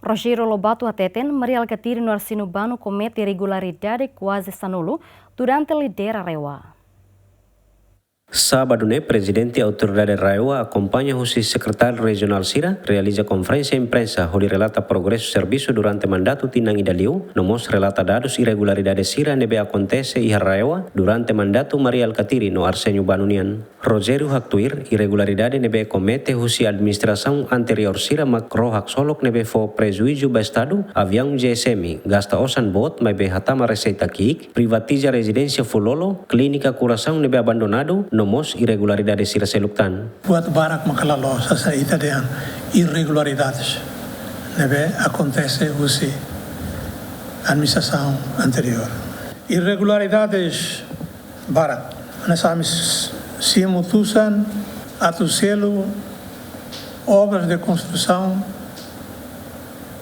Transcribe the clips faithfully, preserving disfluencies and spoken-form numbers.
Rogério Lobato hateten, Mari Alkatiri no Arsénio Bano komete irregularidade kuaze sanulu durante lidera RAEOA. Sábadu ne'e, Prezidente Autoridade RAEOA akompaña husi sekretáriu rejionál sira realiza konferénsia imprensa hodi relata progresu servisu durante mandatu tinan ida liu, no mós relata dadus irregularidade sira ne'ebé akontese iha RAEOA durante mandatu Mari Alkatiri no Arsénio Bano nian. Rogério haktuir, irregularidade ne'ebé komete husi administrasaun anteriór sira mak ró haksolok ne'ebé fó prejuízu ba Estadu, aviaun G S M, gasta osan boot maibé hatama reseita ki'ik, privatiza rezidénsia Fulolo, klínika kurasaun ne'ebé abandonadu, no mós irregularidade sira seluk tan. Buat barak mak la loos, hanesan ita dehan irregularidades ne'ebé akontese husi administrasaun anteriór. Irregularidades barak. Hanesan ami simu tusan atus selu obras de konstrusaun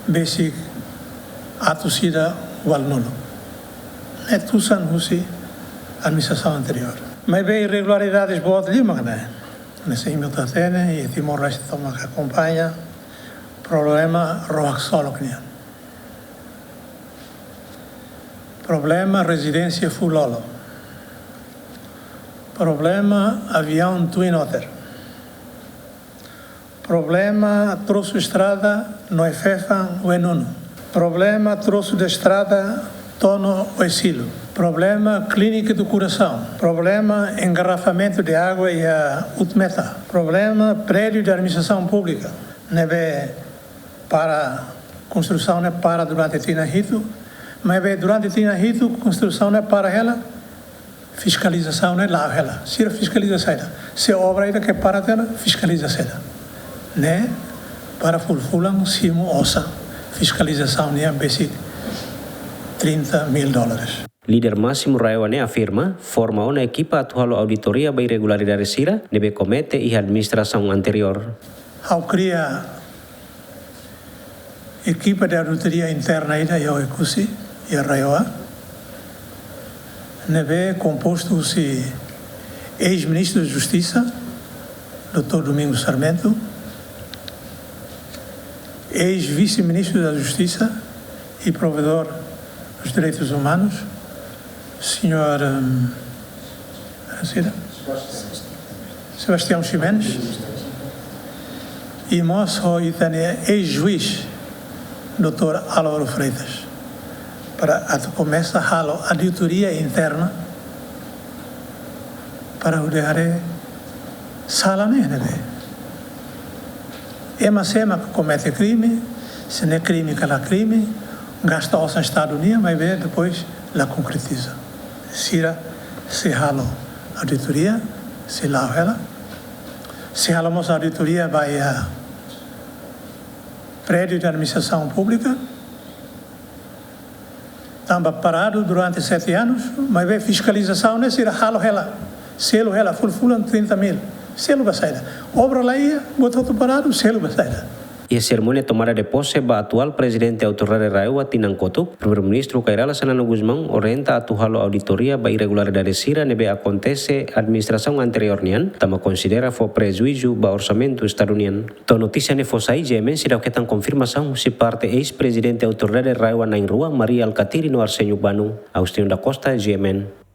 besik atus ida ualunulu. Ne'e tusan husi administrasaun anteriór. Maibé irregularidades boot liu mak ne'e. Hanesan imi hotu hatene, i Timor-Leste tomak akompaña, problema ró haksolok nian. Problema rezidénsia Fulolo. Problema aviaun Twin Otter. Problema trosu estrada Noefefan Wenunu. Problema trosu de estrada Tono Oesilo. Problema klínika do kurasaun. Problema engarrafamentu de água iha Utmeta. Problema prédiu de administrasaun públika ne'ebé para konstrusaun ne'e para durante tinan hitu, maibé durante tinan hitu konstrusaun ne'e para hela, fiskalizasaun ne'e la'o hela. Sira fiskaliza saida? Se obra ida ke para tiha ona, fiskaliza saida? Ne'e para fulan-fulan simu osan fiskalizasaun nian besik trinta mil dólares. Líder másimu RAEOA ne'e afirma, forma ona ekipa atu halo auditoria ba irregularidade sira ne'ebé komete iha administrasaun anteriór. Ha'u kria ekipa de auditoria interna ida iha Oekusi, iha RAEOA, ne'ebé kompostu husi eis-ministru da Justisa, doutór Domingos Sarmento, eis-vise-ministru da Justisa e provedor dos direitos humanos, señór, ehm, sira? Sebastião Ximenes. I mós ho ita-nia eis-juís, doutór Álvaro Freitas, para atu komesa halo auditoria interna para hodi haree sala ne'e ne'ebé. Ema sé mak komete krime, se ne'e krime ka lae krime, gasta osan Estadu nian, maibé depois la konkretiza. Sira sei halo auditoria, sei la'o hela. Sei halo mós auditoria ba iha prédiu de administrasaun públika. Tanba paradu durante sete anos, maibé fiskalizasaun ne'e sira halo hela, selu hela, fulan-fulan trinta mil, selu ba saida? Obra la iha, buat hotu paradu, selu ba saida? Iha serimónia tomada de pose ba atuál Prezidente Autoridade RAEOA tinan kotuk, Primeiru-Ministru Kay Rala Xanana Gusmão orienta atu halo auditoria ba irregularidade sira ne'ebé akontese administrasaun anteriór nian, tanba konsidera fó prejuízu ba orsamentu Estadu nian. To'o notísia ne'e fó sai, GMN seidauk hetan konfirmasaun husi parte eis-Prezidente Autoridade RAEOA na'in-rua, Mari Alkatiri no Arsénio Bano. Agostinho da Costa, GMN.